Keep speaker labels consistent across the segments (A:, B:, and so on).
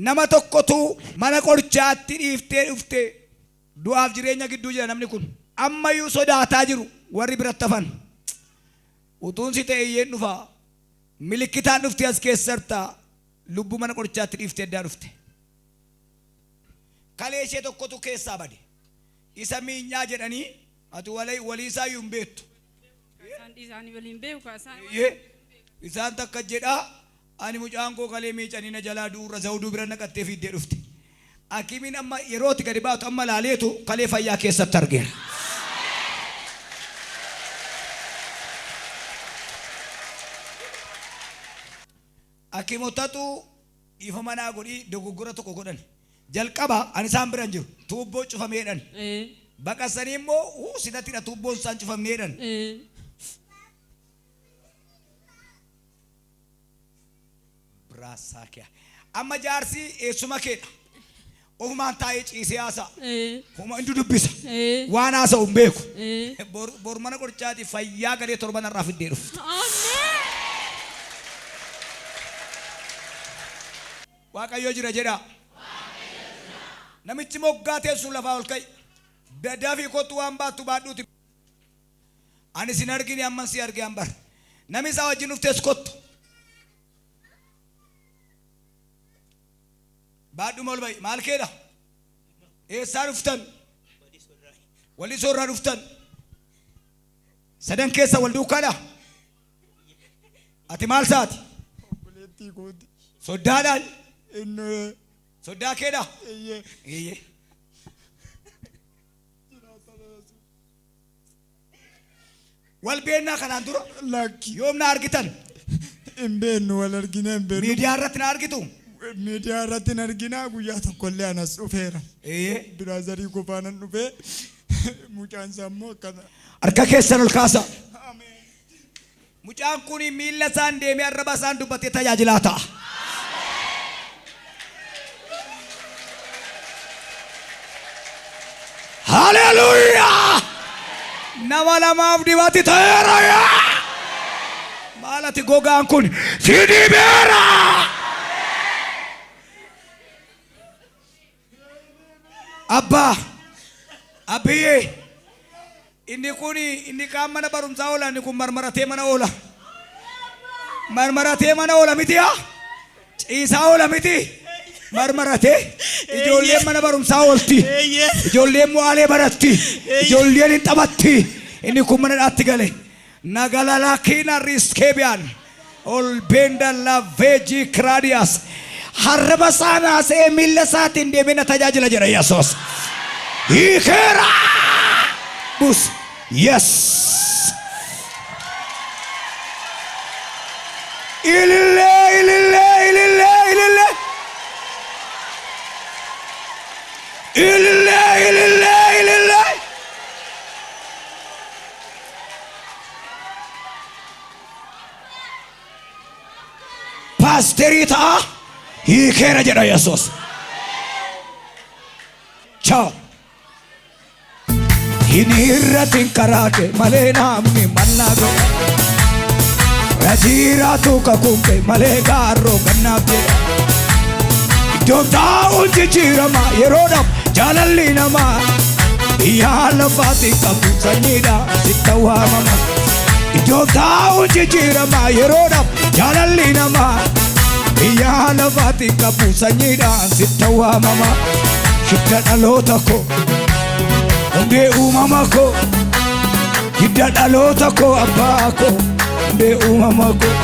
A: Nama tokkotu mana qorichaatti dhiiftee dhufte du'aaf jireenya gidduu jira namni kun. Ammayyuu sodaataa jiru warri biratti hafan. Utuun si ta'e iyyeen dhufa. Milikkitaan dhufte as keessarta lubbuu mana qorichaatti dhiiftee addaa dhufte. Kalee ishee tokkotu keessaa bade. Isa miinyaa jedhanii ati walii isaayyuu hin beektu.
B: Isaan dhiisaanii waliin beeku kaa isaan.
A: Eeyyee. Isaan takka jedhaa ani mucaan koo kalee miicanii na jalaa du'urra zawuduu bira naqattee fiiddee dhufte. Hakimiin amma yerootti gadi baatu amma laaleetu kalee fayyaa keessatti argeera. Hakimotatu dhiifama naa godhii dogoggora tokko godhan. Jalqaba ani isaan bira hin jiru. Tuubboo cufameedhan. Baqasanii immoo huu sitattidha tuubboon isaan cufamneedhan. Biraasaa kee. Amma jaarsi eessuma keedha. Ofumaan taa'ee ciisee haasa'a. Huma inni dubbisa. Waan haasa'u hin beeku. Bor mana qorichaati fayyaa galee torban irraa fiddee dhufte. Waaqayyo jira jedhaa. Namichi moggaa teessu lafaa ol ka'i. Dafii kottu waan baattu baadhuuti. Ani sin argine amman si arge ambar. Namni isaa wajjin dhuftes kottu. Baadhuma ol ba'i. Maal keedha? Eessaa dhuftan? Wallisoo irraa dhuftan. Sadan keessa wal duukaadha. Ati maal saati?
C: Obboleettii kooti.
A: Soddaadhaan.
C: Innoo
A: Soddaa keedha?
C: eeyyee.
A: Eeyyee. Wal beennaa kanaan dura
C: Lakki
A: yoom na argitan?
C: hin beennu wal argina hin beennu.
A: Miidiyaa irratti na argitu?
C: Miidiyaa irratti hin argina guyyaa tokkollee anas dhufeera.
A: Eeyyee.
C: Biraazarii kofaanan dhufee mucaan isaa immoo akkana.
A: Harka keessan ol kaasa.
C: Ameen.
A: Mucaan kun miilla isaan deemee arraba isaan dubbatee tajaajilaa ta'a. Haleluuyaa! Nama lamaaf dibati ta'eera yaa! Maal ati gogaan kun si dibeera! Abbaa, abbiyyee, inni kun inni kaan mana barumsaa oola, inni kun marmaratee mana oola. Marmaratee mana oola miti yaa? Ciisaa oola miti? Marmaratee ijoolleen mana barumsaa oolti. Ijoolleen mo'aalee baratti. Ijoolleen hin taphatti. Inni kun mana dhaatti gale. Nagalalaakiina riiskeebiyaan. Ol beenda laveejii kiraadiyaas. Harraba isaa naasa'ee miilla isaatiin deemee na tajaajila jedha Yesuus. Hiikeera! Bus. Yes! Ilillee, ilillee, ilillee, ilillee. Ilillee, ilillee, ilillee. Paasterii ta'a hiikeera jedha Yesuus. Ciao. Hin irratin karaa kee malee namni mannaa godha. Rajiiraatu kakuun kee malee gaarroo gannaaf jedha. Iddoon taa'uun jijjiirama yeroodhaaf jaalalli namaa. Biyya lafaatti qabu sanyiidha sitta waamama. Iddoon taa'uun jijjiirama yeroodhaaf jaalalli namaa. Biyya lafaatti qabu sanyiidha sitta waamama. Hidda dhaloota koo hundee uumama koo hidda dhaloota koo abbaa koo hundee uumama koo.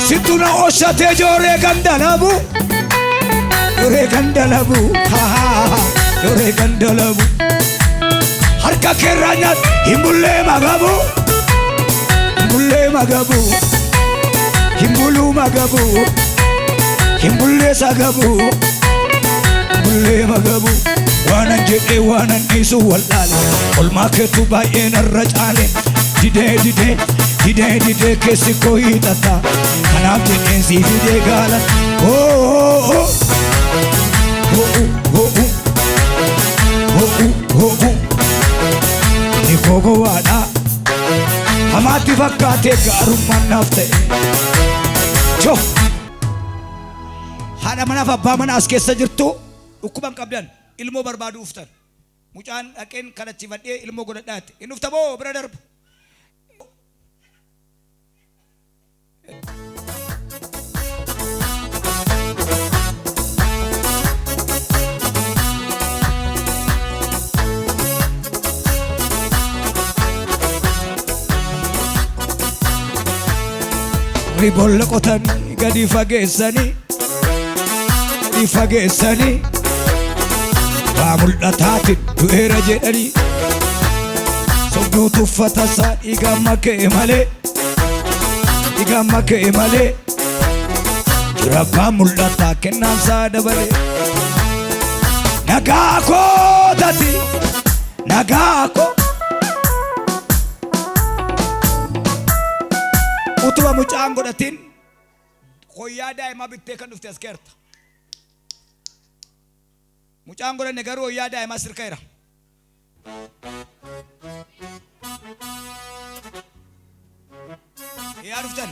A: Sittu na ooshatee jooree gandalabu jooree gandalabu jooree gandalabu harka keerraa nyaat hin bullee magabu hin bullee magabu hin buluu magabu hin bullee sagabu hin bullee magabu waanan jedhee waanan dhiisu wallaale olmaa keetu baay'ee narra caale didee didee didee didee keessi koo hiixata kanaaf jedheen sii fidee gaala hoo hoo hoo hoo hoo hoo ni koo gowwaadha Hamaatti fakkaatee gaarummaan naaf ta'e. Choo! Haadha manaaf abbaa mana as keessa jirtu dhukkuba hin qabdan ilmoo barbaaduu uftan. Mucaan dhaqeen kadhachifadhee ilmoo godhadhaatti. Hin dhufta moo bira darbu? Warri boolla qotanii gadi fageessanii gadi fageessanii waa mul'ataatiin du'eera jedhanii sobduu tuffata isaa dhiiga makee malee dhiiga makee malee jira abbaa mul'ataa kennaan isaa dabalee nagaa koo tati nagaa koo Utuma mucaan godhatin hoyyaa daa'imaa bittee kan dhufte as keerta. Mucaan godhanne garuu hoyyaa daa'imaa sirka jira. Yaa dhuftan.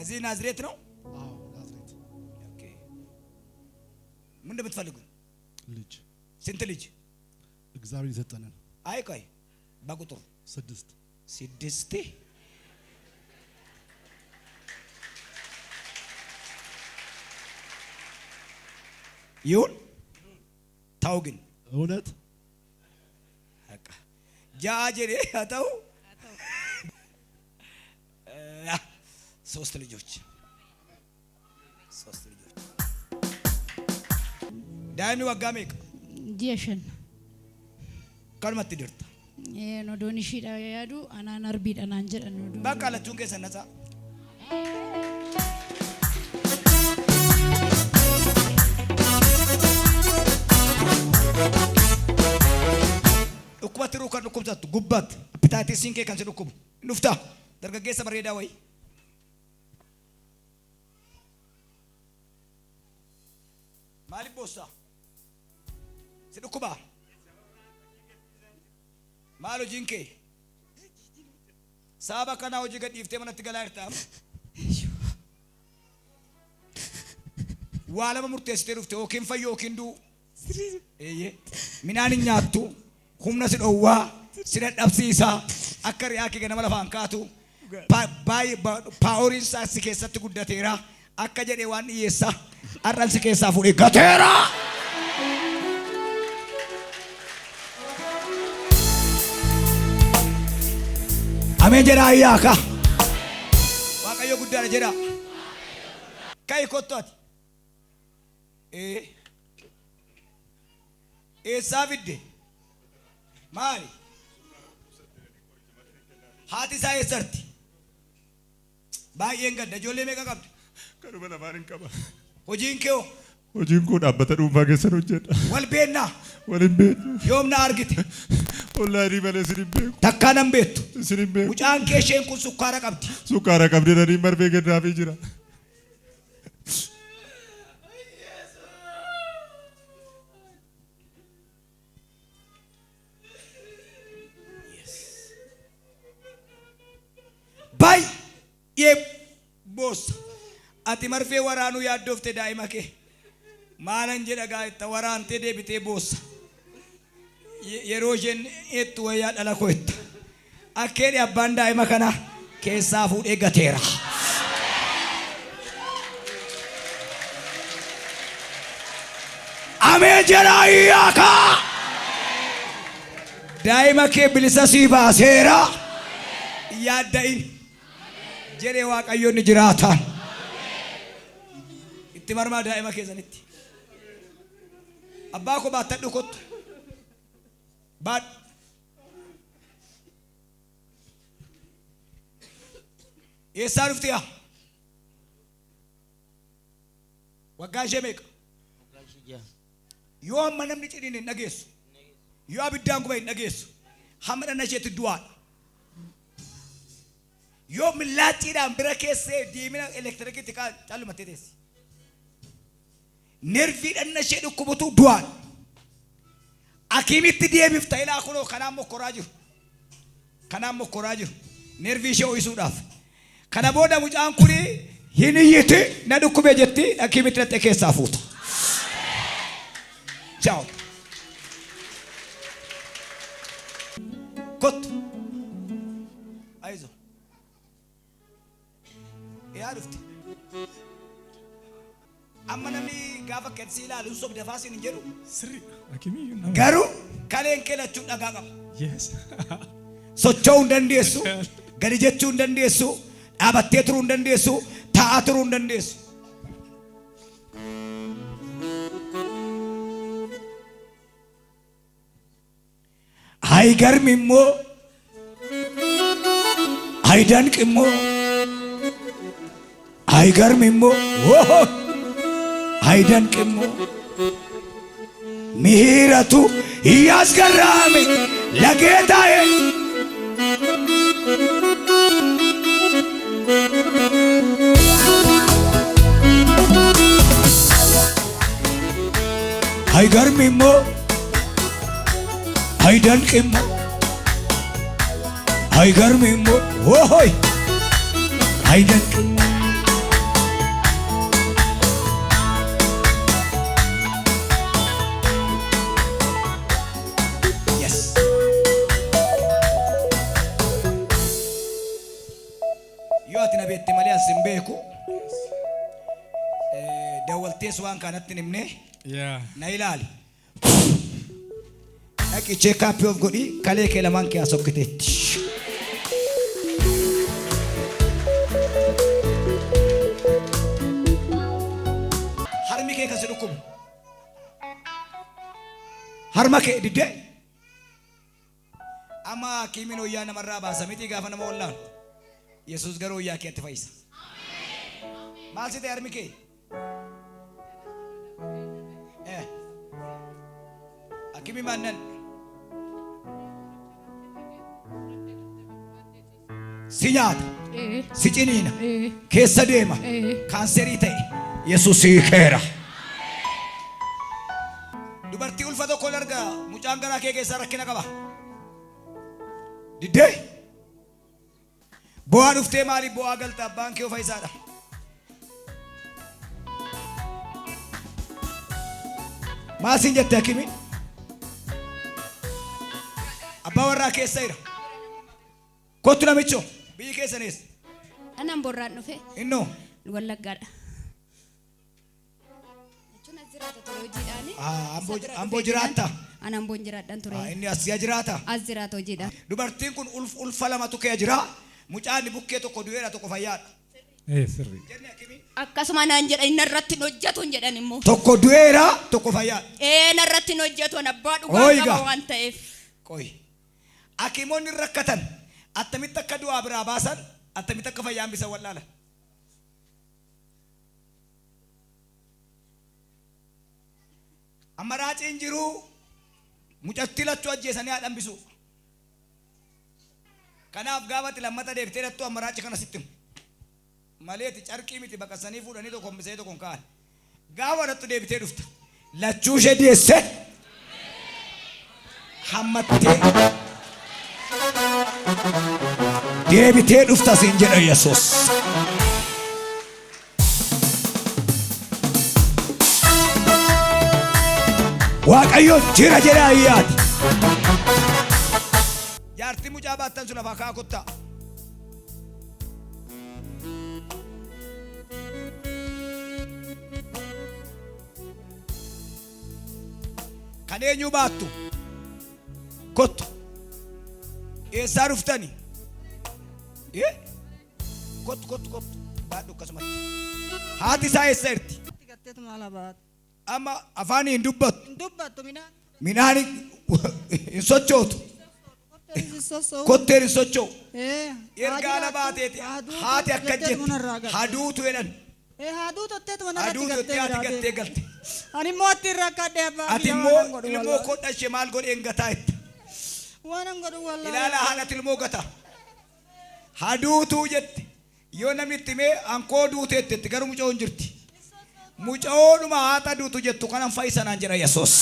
A: እዚህ ናዝሬት ነው።
D: አዎ ናዝሬት።
A: Okay። ምን እንደምትፈልጉ?
D: ልጅ።
A: ስንት ልጅ?
D: እግዚአብሔር የሰጠንን።
A: አይ ቆይ በቁጥር።
D: 6።
A: 6። ይሁን ታው ግን
D: እውነት።
A: በቃ ጃ ጀዴ ተው ሶስት ልጆች ሶስት ልጆች daa'imni waggaa meeqa?
B: Ji'a 5.
A: Kanumatti dirta.
B: Odoon ishiidha yaadu anaan arbiidha naan jedhan.
A: Bakka lachuun keessan natsaa. Dhukkuba tiruu kan dhukkubsattu gubbaatti hepatitis kee kan si dhukkubu hin dhuftaa dargaggeessa bareedaa wayii. Maaliif boossaa? Si dhukkubaa? Maal hojiin kee? Sababa kanaa hojii gad dhiiftee manatti galaa jirta amma? Waa lama murteessitee dhufte yookiin fayyuu yookiin du'u. Eeyyee. Midhaan hin nyaattu, humna si dhowwaa, si dadhabsiisaa, akka ri'aa kee ganama lafaan kaatu. Paaworiin isaa si keessatti guddateera. Akka jedhee waan dhiyyeessaa har'an si keessaa fuudhee gateera. Ameen jedhaa ayyaaka. Waaqayyo guddaadha jedhaa. Ka'i kottu ati. Ee. Eessaa fidde? Maali? Haati isaa eessarti? Baay'een gadda. Ijoollee meeqa qabda?
C: Kanuma lamaan hin qaba.
A: Hojiin kee hoo?
C: Hojiin koo dhaabbata dhuunfaa keessan hojjedha.
A: Wal beennaa?
C: Wal hin beeknu.
A: Yoom na argite?
C: Onlaayinii malee isin hin beeku.
A: Takkaa nan beektu.
C: Isin hin beeku.
A: Mucaan kee isheen kun sukkaara qabdi.
C: Sukkaara qabdi jedhanii marfee kennaafii jira.
A: Baay'ee boossa. Ati marfee waraanuu yaaddofte daa'ima kee. Maalan jedha gaa itti waraantee deebitee boossa. Yeroo isheen eettu wayyaa dhala koo itti. Akkeedhi abbaan daa'ima kana keessaa fuudhee gateera. Ameen jedha ayyaaka. Daa'ima kee bilisa sii baaseera. Yaadda'in. Jedhee Waaqayyoon ni jiraataan. Itti marmaa daa'ima keessanitti. Abbaa koo baattadhu kottu. Baadhu. Eessaa dhufte yaa? Waggaa ishee meeqa? Yoo amma namni ciniin hin dhageessu. Yoo abiddaan guba hin dhageessu. Hamma dhana isheetti du'aadha. Yoo millaacciidhaan bira keessee diimina elektirikiitti callumattee teessi. Nervii dhanna ishee dhukkubutu du'aadha. Hakiimitti deebifta ilaa kunoo kanaan mokkoraa jiru. Kanaan mokkoraa jiru. Nervii ishee ho'isuudhaaf. Kana booda mucaan kun hin iyyiti na dhukkube jetti hakiimitti dhaqxee keessaa fuuta. Ciao. Kottu. Ayizo. Yaa dhufte. Amma namni gaafa gad si ilaalu hin sobda faa siin hin jedhu.
C: Sirri hakimiyyuu nama.
A: Garuu kaleen kee lachuu dhagaa qaba.
C: Yes.
A: Socho'uu hin dandeessu, gadi jechuu hin dandeessu, dhaabattee turuu hin dandeessu, taa'aa turuu hin dandeessu. Ayigarmi immoo ayidanqi immoo ayigarmi immoo woho ayidanqi immoo mihiratu iyyasgarraame lageetaye ayigarmi immoo ayidanqi immoo ayigarmi immoo wohoy ayidanqi immoo. Yes. Yoo ati na beekte malee as hin beeku. Dawwaltees waan kanatti hin himne
C: Yeah.
A: na ilaali. Dhaqi check-up of godhi kalee kee lamaan kee hasokkiteetti. Harmi kee kan si dhukkubu. Harma kee diddee. Amma hakiimiin wayyaa namarraa baasa miti gaafa nama wallaanu. Yesuus garuu wayyaa keetti fayyisa. Maal si ta'e harmi kee? Eh. Hakimii maannan. Si nyaata.
B: Ee.
A: Si ciniina.
B: Ee.
A: Keessa deema.
B: Ee.
A: Kaanserii ta'e. Yesuus hiikeera. Dubartii ulfa tokkoon arga mucaan garaa kee keessaa rakkina qaba. Diddee. Bo'aa dhuftee maaliif bo'aa galta abbaan kee ofa isaadha. Maal siin jette hakimiin? Abbaa warraa keessa jira. Kottu namicho biyyi keessan eessa?
E: Ani Amboorraan dhufe.
A: Innoo?
E: Wallaggaadha. Jechuun as jiraata ture hojiidhaani.
A: Ah, Amboo-
E: Isa bira
A: Amboo
E: dhufee
A: jiraatta?
E: jennaan Ani Amboon jiraadhaan ture.
A: Ah, inni as jiraata?
E: As jiraata hojiidhaan.
A: Dubartiin kun ulfa lamatu kee jira. Mucaan bukkee tokko du'eera tokko fayyaadha.
C: Ee sirrii.
A: Jenne hakimiin?
E: Akkasuma naan jedhan inni irratti hin hojjetu hin jedhan immoo.
A: Tokko du'eera tokko fayyaadha.
E: Ee narratti hin hojjetu ani abbaa dhugaa
A: Ooyiga.
E: qaba waan ta'eef.
A: Qoyi. Hakimoonni rakkatan attamitti akka du'aa biraa baasan attamitti akka fayyaa hambisan wallaala. Amma raaciin jiru mucattii lachuu ajjeesanii haadha hambisuuf. Kanaaf gaafa ati lammata deebitee dhattu amma raaci kana sitti himu. Maleeti carqii miti baqasanii fuudhanii tokko hambisanii tokko hin kaa'an. Gaafa dhattu deebitee dhufta. Lachuu ishee deesse hammattee deebitee dhufta siin jedha Yesuus. Waaqayyo jira jedha ayyaati. Jaartii mucaa baattan sun lafaa ka'aa kottaa. Kan eenyu baattu? Kottu. Eessaa dhuftani? Eh? Kottu kottu kottu. Baadhu akkasumatti. Haati isaa eessa jirti?
F: Gatteetuma ala baate.
A: Amma afaan hin dubbattu.
F: Hin dubbattu midhaan.
A: Midhaan hin sochootu. Kotteen hin socho'u. Erga ala baateeti haati akka jetti haduutu jedhan. Haduutu jettee haati gattee galte.
F: Ani immoo ittiin rakkadhe abbaa
A: Ati
F: kiyya
A: immoo
F: waan godhu
A: ilmoo
F: wallaahi.
A: koo dhashe maal godheen gataa jette.
F: Waan an godhu wallaahi.
A: Ilaala haadhati ilmoo gata. Haduutuu jette. Yoo namni itti himee ankoo duuteetti jetti garuu mucayoon jirti. Mucayoodhuma haata duutu jettu kanan fayyisa naan jedha Yesuus.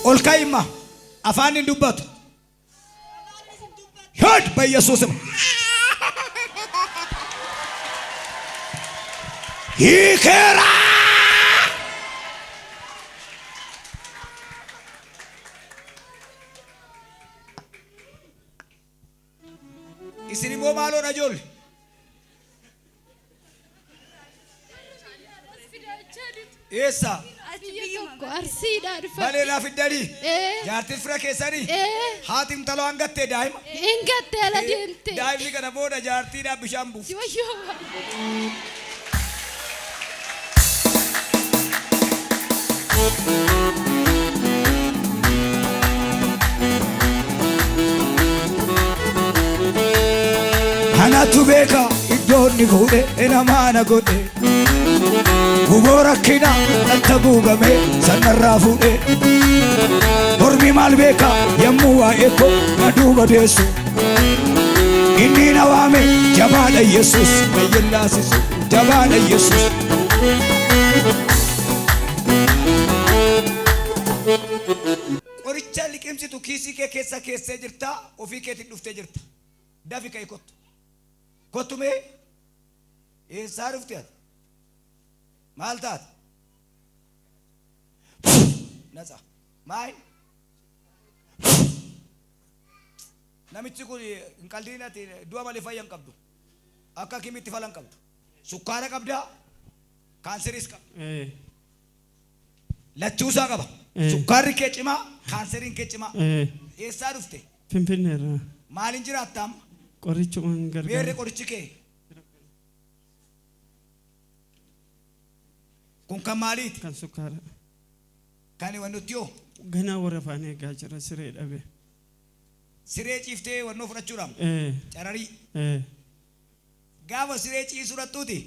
A: Ol ka'imma afaan hin dubbatu. ሂድ በኢየሱስም ይከራ isin immoo maaloodha ijoollee? Eessa?
B: Biyya tokko Arsiidhaa dhufa.
A: Baleerraa fiddanii?
B: Ee.
A: Jaartiin fira keessanii?
B: Ee.
A: Haati intaloo hangattee daa'ima?
B: Hin gatte ala deemte.
A: Daa'imni kana booda jaartiidhaaf bishaan buuf.
B: Wayyoo.
A: Anatu beeka iddoo inni fuudhe namaa na godhe. Guboo rakkina natti haguugame sanarraa fuudhe. Mormi maal beeka yommuu waa'ee koo na duuba deessu. Inni na waame jabaadha Yesuus na yellaasisu jabaadha Yesuus. Qoricha liqimsitu kiisii kee keessa keessee jirta ofii keetiin dhuftee jirta. Dafi ka'ii kottu. Kottu mee eessaa dhufte ati? Maal taate? Natsa. Maal? Namichi kun hin qaldiin ati du'a malee fayya hin qabdu. Akka kimitti fala hin qabdu. Sukkaara qabdaa, kaanseriis qabda. Lachuusaa qaba. Sukkaarri kee cimaa, kaanseriin kee cimaa. Eessaa dhufte?
G: Finfinneerraa.
A: Maaliin jiraatta amma?
G: Qorichumaan
A: Meerre
G: gargaara.
A: qorichi kee? Kun kan maaliiti?
G: Kan sukkaara.
A: Kan wannutti yoo?
G: Ganaa warra faana eegaa jira siree dhabe.
A: Siree ciiftee wannoo fudhachuudhaan? Cararii. Gaafa siree ciisuu dhattuuti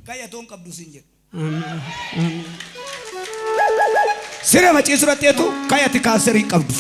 A: kayyatoo hin qabdu siin jedhu.
G: Amiin. Amiin.
A: Siree ma ciisuu dhatteetu kayyati kaanserii hin qabdu.